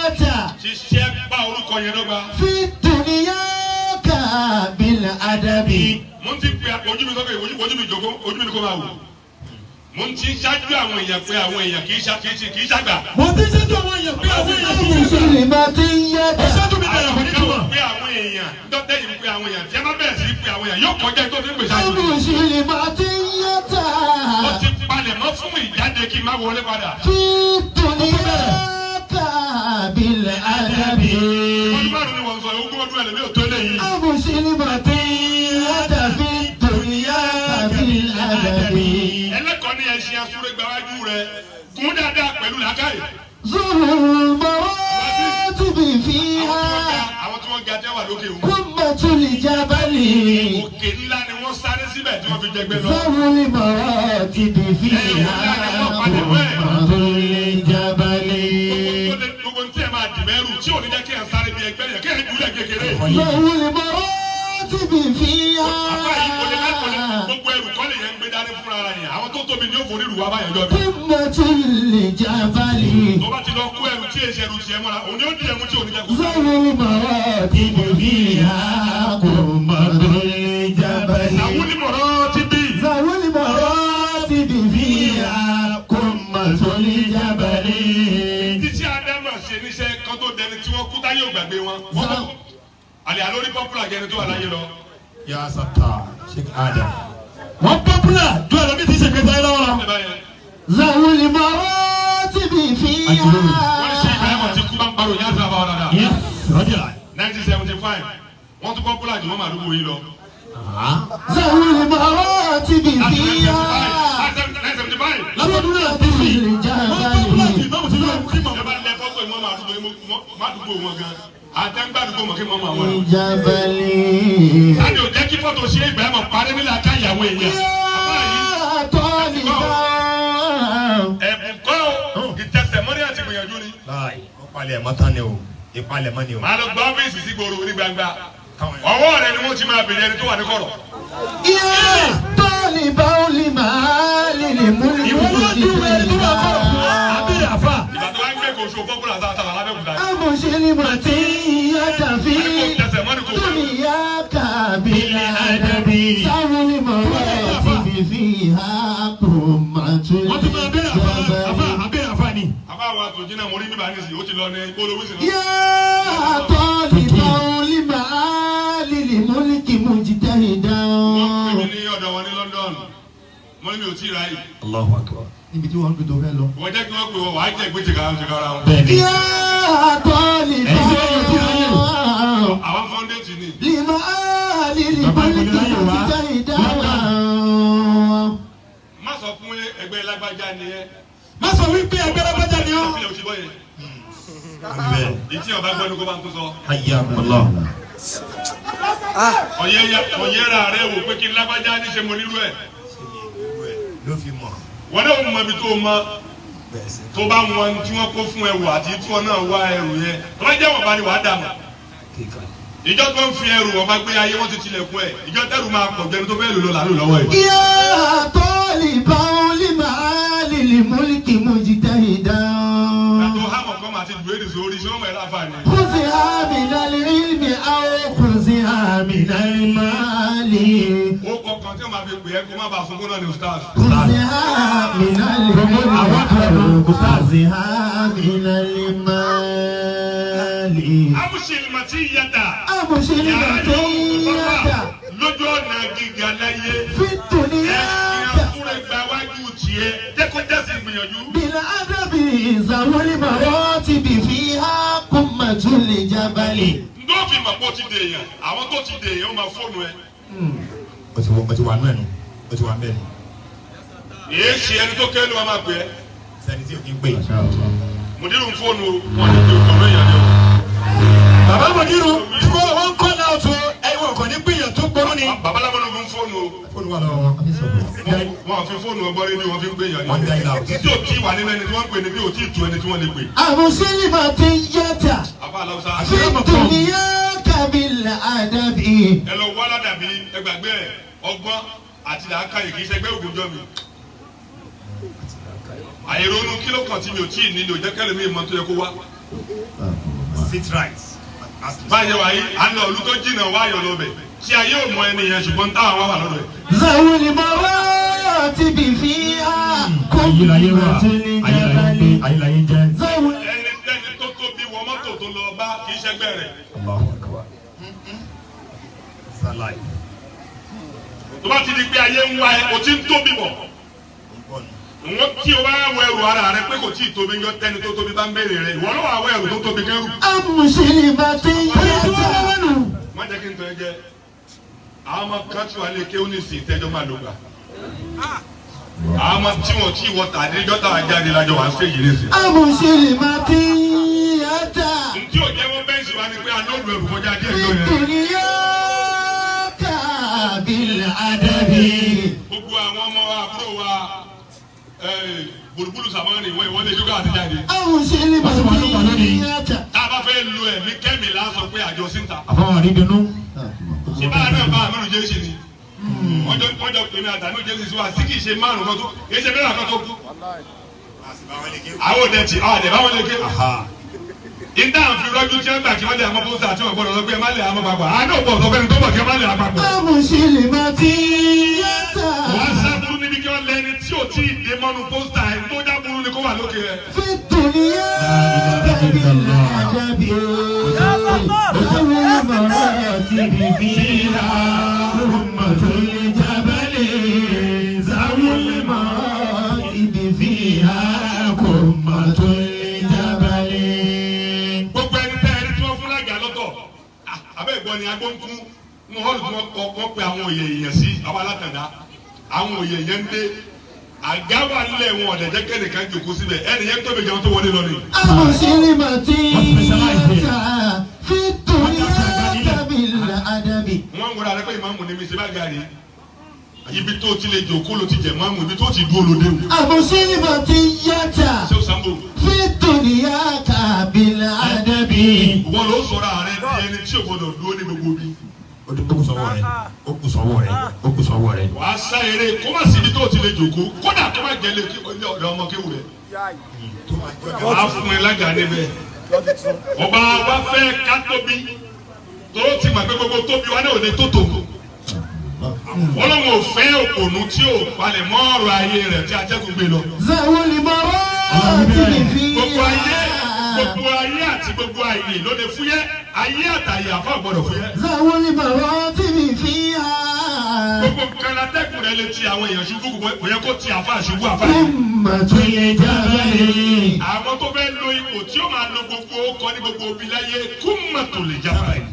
Ṣiṣẹ́ bá orúkọ yẹn dọ́gba. في دنياك بالأدب Mo ti pe ojú mi sọ́kè ojú mi jòkó ojú mi ni kò máa wò. Mo ti ṣáájú àwọn èèyàn pé àwọn èèyàn kì í ṣá kì í ṣe kì í ṣàgbà. Mo ti ṣètò àwọn èèyàn pé àwọn èèyàn kì í أمشي ṣe. المطية Ṣáájú mi bẹ̀rẹ̀ kò ní túmọ̀. Pé àwọn èèyàn dọ́tẹ́yìn pé àwọn èèyàn tí ẹ bá bẹ̀rẹ̀ sí pé àwọn èèyàn yóò kọjá tó ti ń pè ṣáájú. أمشي المطية Ó ti palẹ̀ mọ́ fún ìjáde kí n má wọlé padà. في دنياك بالأدب Ọdún márùn-ún ni wọ́n sọ ogún ọdún ẹlẹ́mí ò tó léyìí. أمشي المطية في دنياك بالأدب Ẹlẹ́kọ̀ọ́ ní ẹṣin asúrégbáwájú rẹ̀ gún dáadáa pẹ̀lú làákàyè. زر المراتب فيها Àwọn tí wọ́n ga jẹ́ wà lókè òun. قمة الجبل Òkè ńlá ni wọ́n sáré síbẹ̀ tí wọ́n fi jẹgbẹ́ lọ. ذوي المراتب فيها قمة الجبل Gbogbo tí ẹ máa dì mẹ́rù tí ò ní jẹ́ kí ẹ sáré bí ẹgbẹ́ yẹn kí ẹ jùlẹ̀ kékeré. ذوي المراتب فيها Àbá yìí kò lè má kò lè gbogbo ẹrù kọ́ lè yẹn ń gbé dání fúnra ara yẹn. Àwọn tó tóbi ni ó forí rù wá báyẹn jọ bí. قمة الجبل Tó bá ti lọ kó ẹrù tí èsì ẹrù tiẹ̀ mọ́ra, òun ni ó di ẹmu tí ò ní jẹ́ kó. ذوي المراتب فيها قمة الجبل Àwọn onímọ̀ràn ti bí. ذوي المراتب فيها قمة الجبل Títí Ádámà ṣe níṣẹ́ kan tó dẹni tí wọ́n kú táyé ò gbàgbé wọn. Wọ́n kọ́ àlè àlórí pọ́pùlà jẹni tó wà láyé lọ. Ya Sata Sheikh Adam. Wọ́n pọ́pùlà ju ẹ̀rọ mi ti ṣègbè sáyé lọ́wọ́ lọ. Ẹ báyẹn. ذوي المراتب فيها ti kú bá ń parọ́ ìyá àti bàbá wa dáadáa. Yes, rọ́jà. 1975 wọ́n tún popular jù wọ́n máa dúgbò yìí lọ. ذوي المراتب فيها 1975 Lábọ́dún náà ti fi. Wọ́n popular jù ìmáàmù ti lọ kí mọ̀. ẹ bá lẹ fọ́tò ìmọ̀ máa dúgbò yìí má dúgbò wọn gan. Àtẹ̀ǹgbàdúgbò mọ̀ kí mọ̀ máa wọn. الجبل Láti ò jẹ́ kí fọ́tò ṣe Ibrahim parí nílẹ̀ akáyàwó èèyàn. Bàbá yìí يا طالبا ẹ̀bùn kọ́ ò ìtẹsẹ̀mọ́rí àti ìgbìyànjú ni. Láì, ó palẹ̀ mọ́ tán ni o, ìpalẹ̀ mọ́ ni o. Màá lọ gba ọ́fíìsì sí gbòòrò ní gbangba. Ọwọ́ rẹ ni wọ́n ti máa bèrè ẹni tó wà ní kọ̀rọ̀. يا طالبا لمال الملك Ìwọ ló dùn ẹni tó wà kọ̀rọ̀ fún wa. Abẹ́rẹ́ àfà. Ìgbà tó wá ń gbé kò ṣe popular sáà sáà lábẹ́òkúta. أمسلمة يدفي Àdúgbò tẹsẹ̀mọ́rí kò fẹ́. دنياك بالأدب ذوي المراتب فيها قمة Wọ́n tún máa bẹ̀rẹ̀ àfà àfà الجبل abẹ́rẹ́ àfà ni. Àbá wa tó jiná mo rí bíbá nísìnyí, ó ti lọ ní olówó sí lọ. يا طالبا لمعالي الملك مجتهدا Wọ́n pè mí ní ọ̀dọ̀ wọn ní London. Mo ní mi ò tí ì ráyè. Allahu akbar. Níbi tí wọ́n ń gbé tó fẹ́ lọ. Wọ́n jẹ́ kí wọ́n pè wọ́n wàá jẹ́ ìgbé jìkà jìkà ara wọn. Bẹ́ẹ̀ni. يا طالبا Àwọn fọ́ndéètì ni. لمعالي الملك مجتهدا Má sọ fún ẹgbẹ́ lágbájá ni ẹ. Má sọ wípé ẹgbẹ́ lágbájá ni ọ́. Ìpínlẹ̀ òṣìbọ́ yẹn. Àbẹ̀. Ìtí ọba gbọ́ ni kó bá ń tó sọ. Hayyakumullah. Ọ̀yẹ́ra rẹ̀ wò pé kí lágbájá ní ṣe mo nírú ẹ̀. Ló fi mọ̀. Wọ́n náà mọ ibi tó mọ Bẹ́ẹ̀ sí. tó bá wọn tí wọ́n kó fún ẹrù àti tí wọ́n náà wá ẹrù yẹn. Tó bá jẹ́ wọ̀n bá ní wàá dààmú. Ìjọ tó ń fi ẹrù wọn bá gbé ayé wọ́n ti tilẹ̀kùn ẹ̀. Ìjọ tẹ́rù máa pọ̀ jẹni tó fẹ́ lò lọ làálù lọ́wọ́ ẹ̀. يا طالبا لمعالي الملك مجتهدا Àtò hámọ̀ kọ́ máa ti dùn èdè sórí ṣé wọ́n mọ̀ ẹ́ láǹfààní. خذها من العلم أو خذها من المال Ó kọ̀ọ̀kan tí wọ́n máa fi pè é kó má bàa sunkún náà ní ustaz. خذها من العلم أو خذها من المال Amúṣe màtí yàtà. أبشر Yàrá yóò بقية lójú ọ̀nà gíga láyé. في الدنيا Ẹ̀sìn àkúrẹ́ gba wájú tiẹ̀. Jẹ́ kó jẹ́sí ìgbìyànjú. بالأدب ذوي المراتب فيها قمة الجبل Ndó fi mọ̀ pé ó ti dè èèyàn. Àwọn tó ti dè èèyàn ó máa fóònù ẹ. O ti wọ, o ti wà nú ẹ̀ nù. O ti wà ń bẹ̀ ni. Èé ṣe ẹni tó kéré ló máa pè é. Sẹ́ni tí ò kí ń pè. Mùdírù ń fóònù o, wọn ní ti ọ̀rọ̀ èèyàn ni o. Bàbá Mọ̀dírù kó wọ́n kọ́ náà tó ẹ̀wọ̀n kò ní gbìyànjú tó gbóró ni. Bàbá Lámọ́nù ń fóònù o. Fóònù wà lọ́wọ́ wọn. Wọ́n fi fóònù ọgbọ́n rédíò wọ́n fi ń gbé èèyàn Wọ́n ni. dá ilà o. Títí ò tí wà nínú ẹni tí wọ́n ń pè ní bí ò tí ì tu ẹni tí wọ́n lè pè. أمسلمة Àbá Aláwùsá. في الدنيا بالأدب Ẹ lọ wá ládàbí ẹgbàgbé ẹ ọgbọ́n àti làákàyè kì í ṣẹgbẹ́ ògùnjọ́ mi. Àìrónú kí ló kàn tí mi ò tí ì nílò jẹ́ kẹ́lẹ́ mi mọ tó yẹ kó wá. Sit right. Ask yourself. Báyọ̀ wáyé, à ń lọ ìlú tó jìnnà wáyọ̀ lọ́bẹ̀. Tí ayé ò mọ ẹni yẹn ṣùgbọ́n táwọn wá wà lọ́dọ̀ ẹ̀. ذوي المراتب فيها Ayérayé wà. قمة Ayérayé ń gbé. الجبل Ayérayé ń jẹ́. ذوي Ẹni ẹni tó tóbi wọ mọ́tò tó lọ bá kì í ṣẹgbẹ́ rẹ̀. Allahu akbar. It's not life. Tó bá ti di pé ayé ń wá ẹ, o ti ń tóbi bọ̀. Wọ́n tí o bá wọ ẹrù ara rẹ pé kò tí ì tóbi yọ tẹni tó tóbi bá ń béèrè rẹ. Ìwọ ló wà wọ ẹrù tó tóbi kẹ́rù. أمسلمة Má jẹ́ kí n tọ́ ẹ jẹ. Àwọn ọmọ kan tí wà lè kéwú ní ìsìn ìtẹ́jọ́ máa lò gbà. Àwọn ọmọ tí wọ́n tí wọ́n tà ní jọ́tà jáde lájọ wà ń ṣèyí ní ìsìn. أمسلمة Ntí ò jẹ́ wọ́n bẹ́ǹsì wa ni pé alóòlù ẹrù kọjá díẹ̀ في lọ yẹn. الدنيا بالأدب Gbogbo àwọn ọmọ wa àbúrò wa bùrùbùrù sàmọ́nì ìwọ ìwọlé ṣúgà àti jáde. أمسلمة Tá a bá fẹ́ lo ẹ̀mí kẹ́mi lásán pé àjọ síta. Àfọwọ́n àrídìnnú. Ṣé báwa náà bá àmínú Jésù ni? Wọ́n jọ pè mí àtàmínú Jésù sí wa sí kì í ṣe márùn-ún kan tó kì í ṣe mẹ́wàá kan tó kú. Àwọn òde ti àwọn àdè báwọn lè ké. Ìdá àfi rọ́jú tí wọ́n gbà kí wọ́n lè àmọ́ pósítà tí wọ́n gbọ́dọ̀ lọ pé ẹ má lè àmọ́ papọ̀. Àánú òpó ọ̀sọ́ fẹ́ni tó bọ̀ kí ẹ má lè àpapọ̀. أمسلمة Wọ́n sá burú níbi kí wọ́n lẹni tí ò tí ì dé mọ́nu pósítà ẹ̀ tó já burú ni kó wà lókè rẹ̀. في الدنيا بالأدب ذوي المراتب فيها قمة الجبل ذوي المراتب فيها قمة الجبل. lọ́tọ̀. Abẹ́ ìgbọ́ ni agbóńkún ní hall tí wọ́n pe àwọn òye èèyàn sí àwọn alátàndá. Àwọn òye èèyàn ń dé. Àga wà nílẹ̀ wọn ọ̀dẹ̀ jẹ́ kẹ́nìkan jòkó síbẹ̀. Ẹnì yẹn tóbi jẹun tó wọlé lọ ni. في الدنيا بالأدب. Wọ́n ń wọlé alẹ́ pé ìmáàmù ni mi ṣe bá gàrí. Ibi tó ti lè jòkó ló ti jẹ máàmù, ibi tó ti dúró ló dé o. أمسلمتية Ṣé o Sambo? في الدنيا بالأدب. Wọ́n ló sọ̀rọ̀ ààrẹ di ẹni tí ò gbọdọ̀ dúró ní gbogbo ibi. Ó kù sọ́wọ́ rẹ̀, ó kù sọ́wọ́ rẹ̀, ó kù sọ́wọ́ rẹ̀. Wàá sá eré kó má síbi tó ti lè jòkó kódà kó má jẹ́ lé ọ̀dọ̀ ọmọ kéwù rẹ̀. Wàá fún ẹ lága níbẹ̀. Ọba wa fẹ́ ká tóbi tó ti mọ̀ pé gbogbo tóbi wa náà ò lè tó tò. Ọlọ́run ò fẹ́ òpònú tí ò palẹ̀ mọ́ ọ̀rọ̀ ayé rẹ̀ tí atẹ́gùn gbé lọ. ذوي المراتب Gbogbo ayé فيها. gbogbo ayé àti gbogbo ayé ló lè fúyẹ́ ayé àtàyè àfa gbọ́dọ̀ fúyẹ́. ذوي المراتب فيها. Gbogbo nǹkan látẹ́gùn rẹ̀ lè ti àwọn èèyàn ṣubú kò yẹ kó ti àfa ṣubú àfa yìí. قمة الجبل. Àwọn tó fẹ́ lo ipò tí ó máa lo gbogbo ọkọ ní gbogbo omi láyé kúmọ̀tò lè jábà yìí.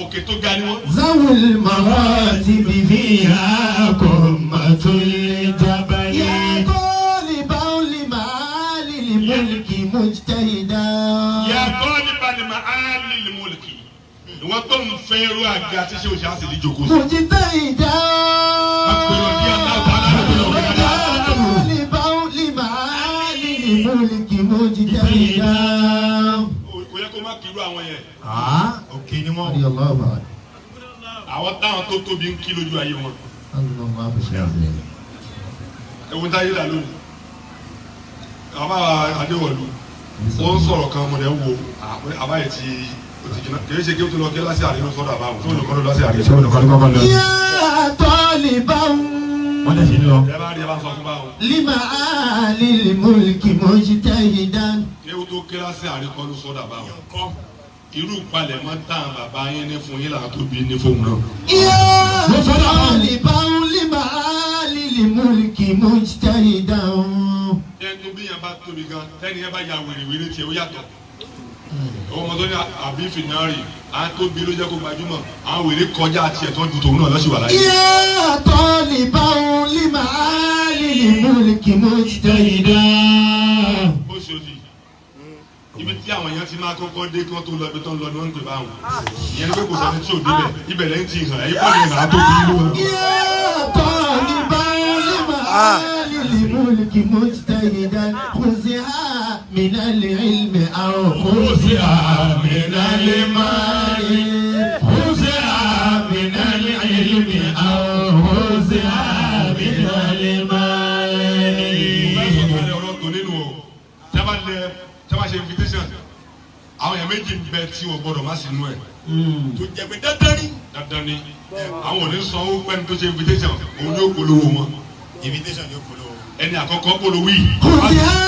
Òkè tó ga ni wọ́n. ذوي المراتب فيها قمة الجبل. يا طالب لمعالي الملك مجتهدا. Yàtọ̀ nípa ni màá lè mọ̀lìkì. Ìwọ́n tó ń fẹ́ irú àga tí ṣé òṣà sì ní jòkó sí. مجتهدا. يا طالب لمعالي الملك مجتهدا. Kò yẹ kó má kiri àwọn yẹn. Òkè ni wọ́n. رضي الله عنه. Àwọn táwọn tó tóbi ń kí lójú ayé wọn. الله أكبر. Ewu táyé là lónìí. Àbá Adéwọ̀lú. Ó ń sọ̀rọ̀ kan mo lè wo àbáyé tí ó ti jiná. Kì í ṣe kí ó tó lọ kí lásì àríwá sọ́dọ̀ àbáwò. Tó olùkọ́ ló lásì àríwá. Ṣé olùkọ́ ló kọ́kọ́ lọ? يا طالبا Wọ́n dẹ̀ sí ń lọ. Ẹ bá rí ẹ bá sọ fún báwọn. لمعالي الملك مجتهدا. Kéwú tó kíláàsì àríkọ́lù sọ́dà báwọn. Irú ìpalẹ̀mọ́ táwọn bàbá yín ní fún yín làwọn tó bí ní fóun náà. يا طالبا لمعالي الملك مجتهدا. Ẹni tó bí yẹn bá tóbi gan, tẹ́ni yẹn bá ya wèrèwèrè tiẹ̀ ó yàtọ̀. Ọmọ tó ní àbí fìnnárì, à ń tóbi ló jẹ́ kó gbajúmọ̀, àwọn wèrè kọjá tiẹ̀ tó ń ju tòun náà lọ́sì wà láyé. يا طالبا لمعالي الملك مجتهدا. Ó ṣe òdì. Ibi tí àwọn èèyàn ti máa kọ́kọ́ dé kí wọ́n tó lọ ibi tó ń lọ ni wọ́n ń pè báwọn. Ìyẹn ni pé kò sẹ́ni tí ò débẹ̀, ibẹ̀ lẹ́yìn ti hàn, ẹ̀yìn pọ̀ ní ìhàn tó bí ló. يا طالبا لمعالي الملك مجتهدا خذها من العلم أو خذها من المال. خذها من العلم أو خذها من المال. Mo fẹ́ sọ̀kalẹ̀ ọ̀rọ̀ tó nínú o. Tí a bá lẹ tí a bá ṣe invitation, àwọn èèyàn méjì ń bẹ tí wọ́n gbọ́dọ̀ má sí inú ẹ̀. Tó jẹ́ pé dandan ni. Dandan ni. Àwọn ò ní sanwó pẹ́ni tó ṣe invitation, òun yóò polówó wọn. Invitation yóò polówó. Ẹni àkọ́kọ́ polówó yìí. خذها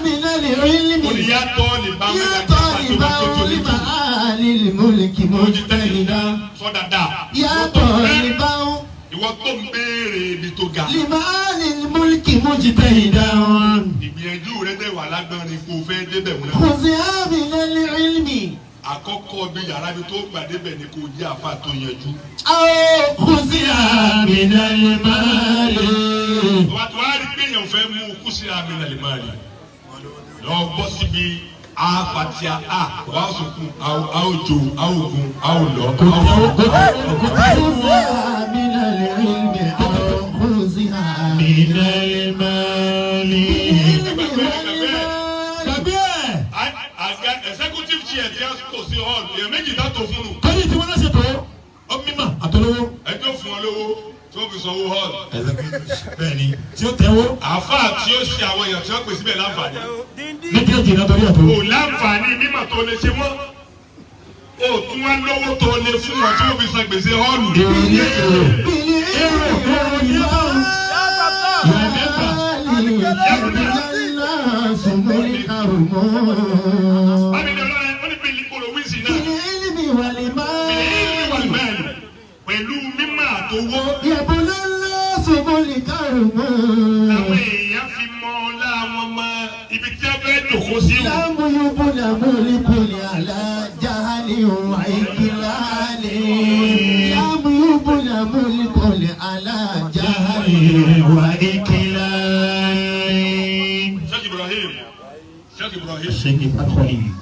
من العلم. Ó ní yàtọ̀ lè bá يا mẹ́ta jẹ́ طالبا لمعالي الملك مجتهدا. Sọ dáadáa. يا طالبا Ìwọ tó ń béèrè ibi tó ga. لمعالي الملك مجتهدا. Ìgbìyànjú rẹ dẹ̀ wà lágbọ́n ni kò fẹ́ débẹ̀ wọn náà. خذها من العلم Àkọ́kọ́ bí yàrá ibi tó gbà débẹ̀ ni kò jẹ́ àfa tó yanjú. أو خذها من المال. Wà á rí pé èèyàn fẹ́ mú kú sí àmì nàlẹ́ máa rí. Lọ bọ́ síbi a fatia a wà á sunkún a ó jo a ó gun a ó lọ. خذها من العلم أو خذها من المال. بالعلم والمال. Tàbí ẹ̀. Àga executive chair ti a kò sí hall èèyàn méjì tá tó fún un. Kọ́lí tí wọ́n náà ṣètò ó mímọ̀ àtọ́lówó. Ẹjọ́ fún ọ lówó tó fi sanwó hall. Bẹ́ẹ̀ni. Tí ó tẹ́wó. Àáfàá tí ó ṣe àwọn èèyàn tí wọ́n pè síbẹ̀ láǹfààní. Méjèèjì náà torí àtò. Kò láǹfààní mímọ̀ tó lè ṣe wọ́n. O tún wá lówó tó lè fún wọn tí wọ́n fi san gbèsè hall. بالعلم والمال. الناس ملكهم. Bámi ni ọlọ́run ó ní bí ìkòrò wíìsì náà. بالعلم Ìlú والمال. wàlúmẹ́ẹ̀lì pẹ̀lú mímọ̀ àtowó. يبنى الناس ملكهم. Àwọn èèyàn fi mọ ọlá wọn mọ ibi tí a fẹ́ jòkó sí wò. لم يبن ملك على جهل. وإكلال لم يبن ملك على جهل وإكلال. Sheikh Ibrahim, Sheikh Ibrahim, Sheikh Ibrahim.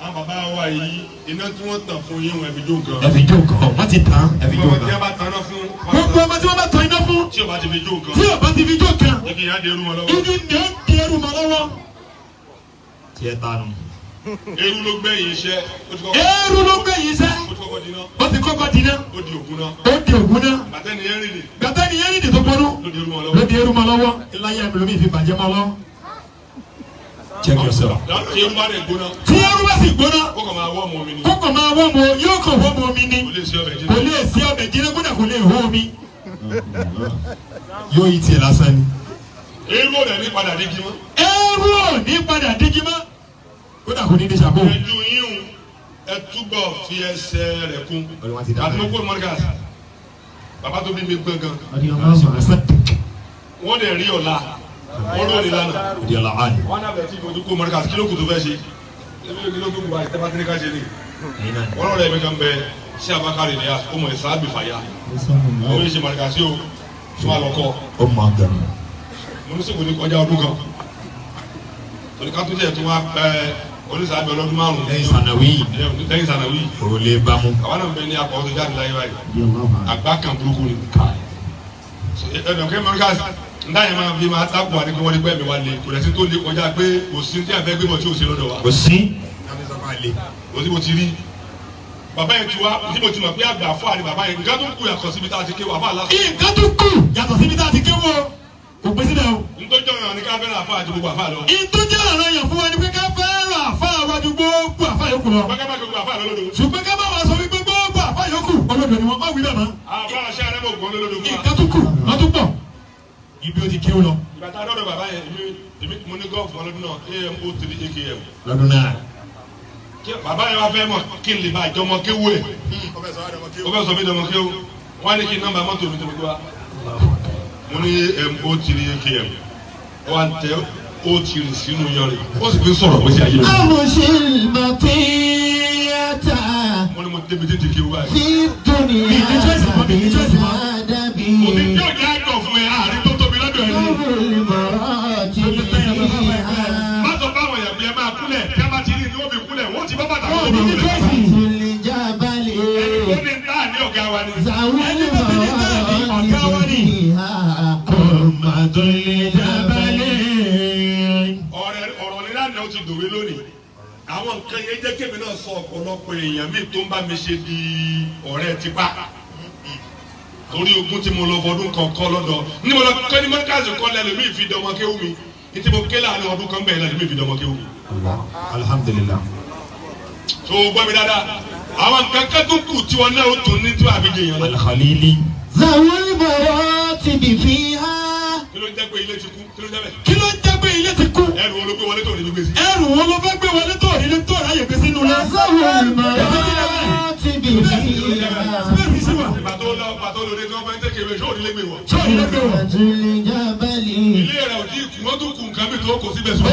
Àwọn bàbá wa yìí, iná tí wọ́n tàn fún yín, wọn ẹ̀fí jó nǹkan. Ẹ fi jó nǹkan, wọ́n ti tàn, ẹ fi jó Gbogbo tí nǹkan. a bá taná fún. Gbogbo ọmọ tí wọ́n bá tan iná fún. Tí o bá ti fi jó nǹkan. Tí o bá ti fi jó nǹkan. Jẹ́ kí ìyá di eru wọn lọ́wọ́. Ibi ni ó di ẹrù mọ́ lọ́wọ́. Tiẹ̀ tánu. Eru ló gbẹ̀yìn iṣẹ́. Ó ti kọ́kọ́. Eérú ló gbé yìí sẹ́. Ó ti kọ́kọ́ dínà. Ó ti kọ́kọ́ dínà. Ó di ògùn náà. Ó di ògùn náà. Bàtẹ́ni yẹn rìn ní. Gbàtẹ́ ni yẹn rìndì tó pọnú. Ló di eru wọn lọ́wọ́. Ló di ẹrù mọ́ lọ́wọ́. Ìláyà ẹlòmíì fi bàjẹ́ mọ́ lọ. Check yourself. Tí eru bá rẹ̀ gbóná. Tí ẹrú bá sì gbóná. Ó kàn máa wọ́ ọmọ mi ni. Kókò máa wọ́ mu, yóò kàn wọ́ mu omi ni. Kò lè ṣe ọbẹ̀ Kò jiná. lè sí ọbẹ̀ jiná, kódà kò lè hó omi. Yóò yí tiẹ̀ lásán ni. Eru ò dẹ̀ ní padà dígí mọ́. Ẹrú ò ní padà dígí mọ́. Kódà kò ní di ṣàkó. Ẹjú yín ẹ túbọ̀ fi ẹsẹ̀ rẹ̀ kún. Olúwa ti dá. Àti mo kó mọ́ríkàs. Bàbá tó bí mi gbọ́n gan. Wọ́n dẹ̀ rí ọ̀la. Wọ́n rò ní lánàá. Ìdíyàlá àná. Wọ́n náà bẹ̀rẹ̀ tí ìfojú kó mọ́ríkàs. Kí ló kù tó fẹ́ ṣe? Ebi kí ló kù báyìí? Tẹ́fà tí ní ká ṣe ni. Wọ́n lọ́rọ̀ ẹ̀mí kan bẹ ṣé Abakari ni ó mọ̀ ẹ̀sán àbífàyà. Ó yẹ ṣe mọ́ríkàs yóò tún àlọ́kọ́. Ó mọ̀ gan. Mo ní sèkò ní kọjá ọdún kan. Torí ká tó jẹ́ tó wá pẹ́ oníṣàbẹ̀ ọlọ́dún márùn-ún. Lẹ́yìn sànàwí. Lẹ́yìn sànàwí. Òrò lè bá mú. Àwa náà ń bẹ ní akọ̀ ọ̀tọ̀ jáde láyé báyìí. Àgbá kan burúkú ni. Ẹnì kan mọ̀ríkàs nta yẹn máa fi máa takò àti pé wọ́n ní pẹ́ mi wá lé, kò lẹ́sìn tó lé kọjá pé kò sí tí a fẹ́ gbé bọ̀ tí ò sí lọ́dọ̀ wa. Kò sí. Kò sí mo ti rí. Bàbá yẹn ti wá tí mo ti mọ̀ pé àgbà fún àrí bàbá yẹn, nǹkan tó kù yàtọ̀ síbi tá a ti ké wà fún àlá. Nǹkan tó kù yàtọ̀ síbi tá a ti ké wọ. Kò pín síbẹ̀ o. Ntọ́jọ́ yẹn ni ká fẹ́ràn àfa àti gbogbo àfa lọ. Ìtújẹ́ ọ̀rọ̀ yẹn fún wa ni pé ká fẹ́ràn àfa àwájú gbogbo àfa yòókù lọ. Bákẹ́ bá gbogbo àfa lọ lódò. Ṣùgbọ́n ká má wàá sọ wípé gbogbo àfa yòókù olódò ni wọ́n, má wí bẹ́ẹ̀ mọ́. Àfa àṣẹ àrẹ mọ̀ gbọ́n lódò fún wa. Nǹkan tó kù wọ́n tún pọ̀. Ibi ó ti kéwù lọ. Ìgbà tá a dọ́dọ̀ bàbá yẹn, èmi mo ní gọ́ọ̀fù ọlọ́dún náà, AMO 3 AKM. Lọ́dún náà. Kí bàbá yẹn wá fẹ́ mọ̀ kí n lè bá àjọmọ kéwú ẹ̀. Ó fẹ́ sọ mí dọmọ kéwú. Wọ́n á ní kí n nọ́mbà mọ́tò mi tó gbé wá. Mo ní AMO 3 AKM. Wọ́n á tẹ O 3 sínú yanrìn. Ó sì fi sọ̀rọ̀ bó ṣe ayé mi. أمشي المطية Mo ní mo débi títí kéwú báyìí. في الدنيا Òbí tí yóò jẹ́ àgbọ̀ fún ẹ, àárín tó tóbi lọ́dọ̀ ẹ ní. المراتب فيها Má sọ fáwọn èèyàn pé ẹ máa kúnlẹ̀, tí a bá ti rí ni wọ́n fi kúnlẹ̀, wọ́n ti bá bàtà Wọ́n ò ní ní choice. الجبل Ẹni tó ní táà ní ọ̀gá wa ni. ذوي المراتب فيها Qummatul jabali. Ọ̀rẹ́ ọ̀rọ̀ ní lánàá ó ti dòwe lónìí. Àwọn nǹkan yẹn jẹ́ kémi náà sọ ọ̀pọ̀lọpọ̀ èèyàn míì tó ń bá mi ṣe di ọ̀rẹ́ tipa. Torí ogún tí mo lọ fọdún kan kọ́ lọ́dọ̀ ní mo lọ kọ́ ní mọ́ríkàsì kọ́ lẹ́nu mi fi dọmọ kéwú mi. Ní tí mo ké láàrin ọdún kan bẹ́ẹ̀ lẹ́nu mi fi dọmọ kéwú mi. Alhamdulillah. Tó o gbọ́ mi dáadáa, àwọn nǹkan kan tó kù tí wọn náà ó tún ní tí wàá fi jẹ èèyàn lọ. Al-Khalili. ذوي المراتب فيها Kí ló ń jẹ́ pé ilé ti kú? Kí ló ń jẹ́ bẹ́ẹ̀? Kí ló ń jẹ́ pé ilé ti kú? Ẹrù wo ló gbé wọlé tó ní gbígbé sí? Ẹrù wo ló fẹ́ gbé wọlé tó rí tó ráyè gbé sínú lọ? ذوي المراتب فيها Space sí wà. Ìgbà tó lọ, ìgbà tó lóde tí wọ́n fẹ́ ń tẹ́kẹ̀wé, ṣé òní lè gbé wọ̀? Ṣé òní lè gbé wọ̀? الجبل Ilé rẹ̀ ò tí ì kú, wọ́n tún kù nǹkan mi tó kò síbẹ̀ sọ́wọ́.